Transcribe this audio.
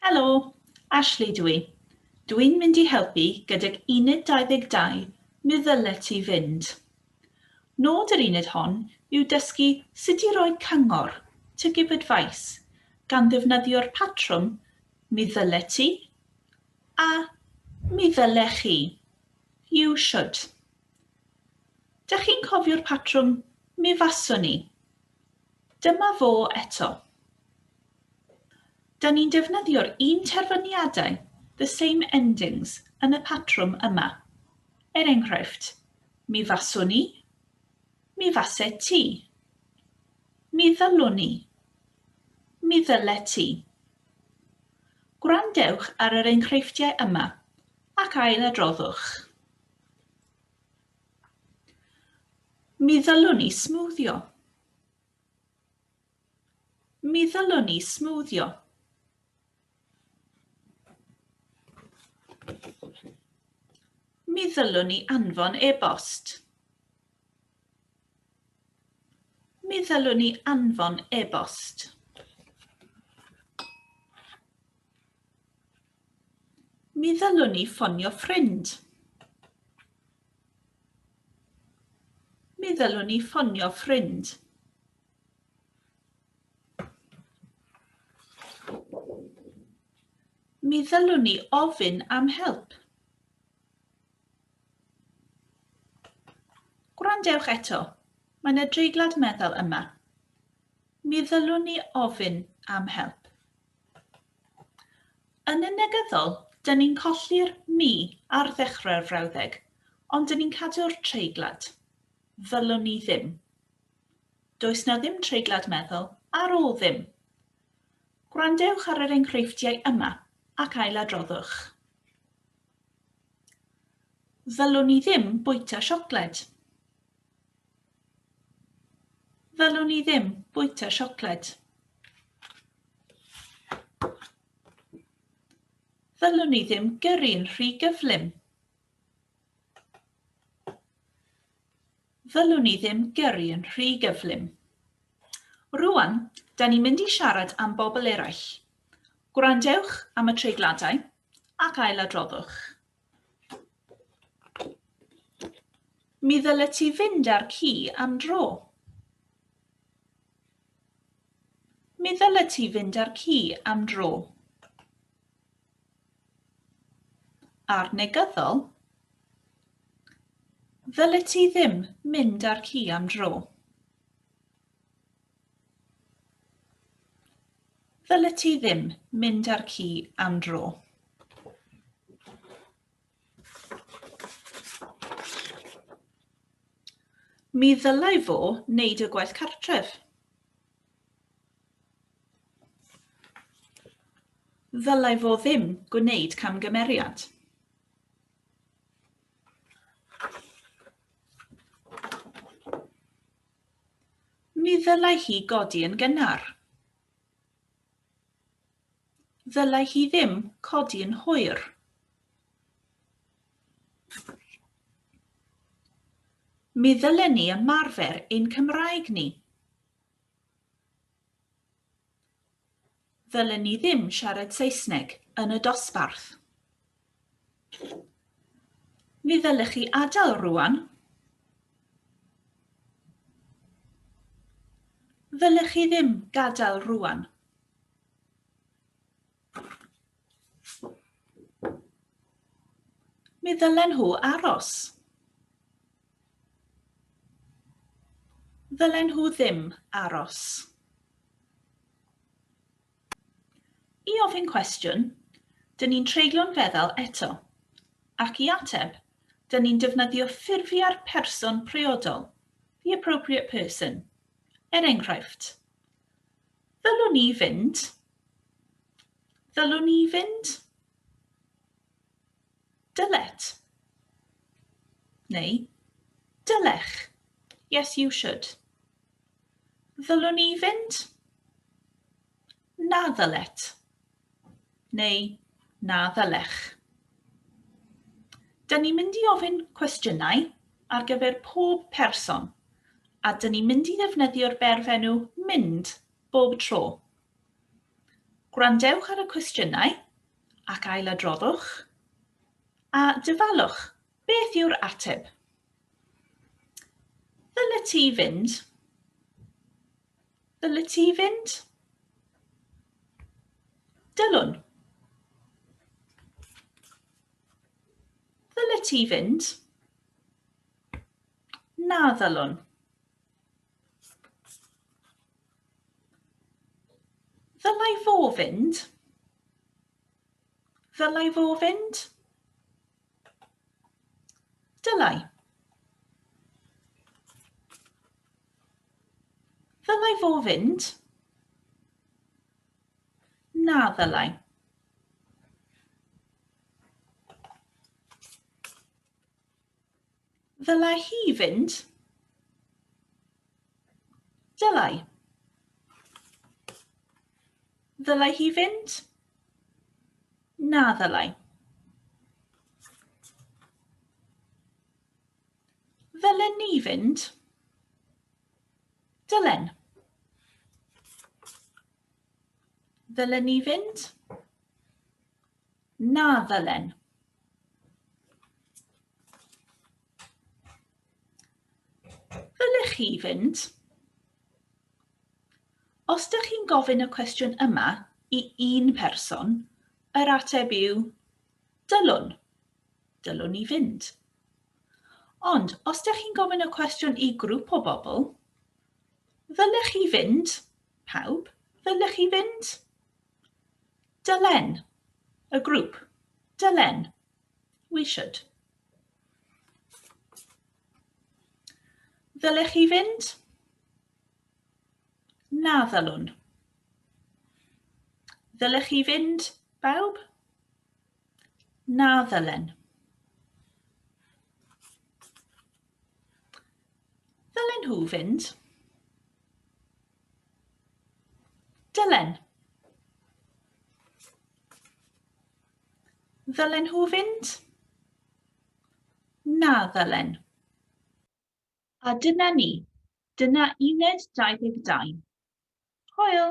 Helo, Ashley dw i. Dw i'n mynd i helpu gydag Uned 22 Mi ddylet ti fynd. Nod yr uned hon yw dysgu sut i roi cyngor, to give advice, gan ddefnyddio'r patrwm Mi ddylet ti a Mi ddylech chi, you should. Dych chi'n cofio'r patrwm Mi faswn i? Dyma fo eto. Da ni'n defnyddio'r un terfyniadau, the same endings, yn y patrwm yma. Er enghraifft, mi faswn i, mi faset ti, mi ddylwn i, mi ddylet ti. Gwrandewch ar yr enghreifftiau yma ac ail-adroddwch. Mi ddylwn i smwddio. Mi ddylwn i smwddio. Mi ddylwn i anfon e-bost. Mi ddylwn i anfon e-bost. Mi ddylwn i ffonio ffrind. Mi ddylwn i ffonio ffrind. Mi ddylwn i ofyn am help. Gwrandewch eto, mae 'na dreiglad meddal yma. Mi ddylwn i ofyn am help. Yn y negyddol, dyn ni'n colli'r mi ar ddechrau'r frawddeg, ond dyn ni'n cadw'r treiglad. Ddylwn i ddim. Does 'na ddim treiglad meddal ar ôl ddim. Gwrandewch ar yr enghreifftiau yma ac ailadroddwch. Ddylwn i ddim bwyta siocled. Ddylwn i ddim bwyta siocled. Ddylwn i ddim gyrru'n rhy gyflym. Ddylwn i ddim gyrru yn rhy gyflym. Rŵan, da ni'n mynd i siarad am bobl eraill. Gwrandewch am y treigladau ac ailadroddwch. Mi ddylet ti fynd â'r ci am dro. Mi ddylet ti fynd â'r ci am dro. A'r negyddol, Ddylet ti ddim mynd â'r ci am dro. Ddylet ti ddim mynd â'r ci am dro. Mi ddylai fo wneud y gwaith cartref. Ddylai fo ddim gwneud camgymeriad. Mi ddylai hi godi yn gynnar. Ddylai hi ddim codi yn hwyr. Mi ddylen ni ymarfer ein Cymraeg ni. Ddylen ni ddim siarad Saesneg yn y dosbarth. Mi ddylech chi adael rŵan. Ddylech chi ddim gadael rŵan. Mi ddylen nhw aros. Ddylen nhw ddim aros. I ofyn cwestiwn, dyn ni'n treiglo'n feddal eto, ac i ateb, dyn ni'n defnyddio ffurfiau'r person priodol, the appropriate person. Er enghraifft, Ddylwn i fynd? Ddylwn i fynd? Dylet. Neu dylech. Yes, you should. Ddylwn i fynd? Na ddylet. Neu na ddylech. Dyn ni'n mynd i ofyn cwestiynau ar gyfer pob person, a dyn ni'n mynd i ddefnyddio'r berfenw mynd bob tro. Gwrandewch ar y cwestiynau ac ailadroddwch, a dyfalwch beth yw'r ateb. Ddylet ti fynd? Ddylet ti fynd? Dylwn. Ddylet ti fynd? Na ddylwn. Ddylai fo fynd? Ddylai fo fynd? Dylai. Ddylai fo fynd? Na ddylai. Ddylai hi fynd? Dylai. Ddylai hi fynd? Na ddylai. Ddylen ni fynd? Dylen. Ddylen ni fynd? Na ddylen. Ddylech chi fynd? Os dych chi'n gofyn y cwestiwn yma i un person, yr ateb yw dylwn. Dylwn i fynd. Ond os dych chi'n gofyn y cwestiwn i grŵp o bobl, ddylech chi fynd? Pawb, ddylech chi fynd? Dylen. Y grŵp. Dylen. We should. Ddylech chi fynd? Na ddylwn. Ddylech chi fynd, bawb? Na ddylen. Ddylen nhw fynd? Dylen. Ddylen nhw fynd? Na ddylen. A dyna ni. Dyna uned 22. Hwyl!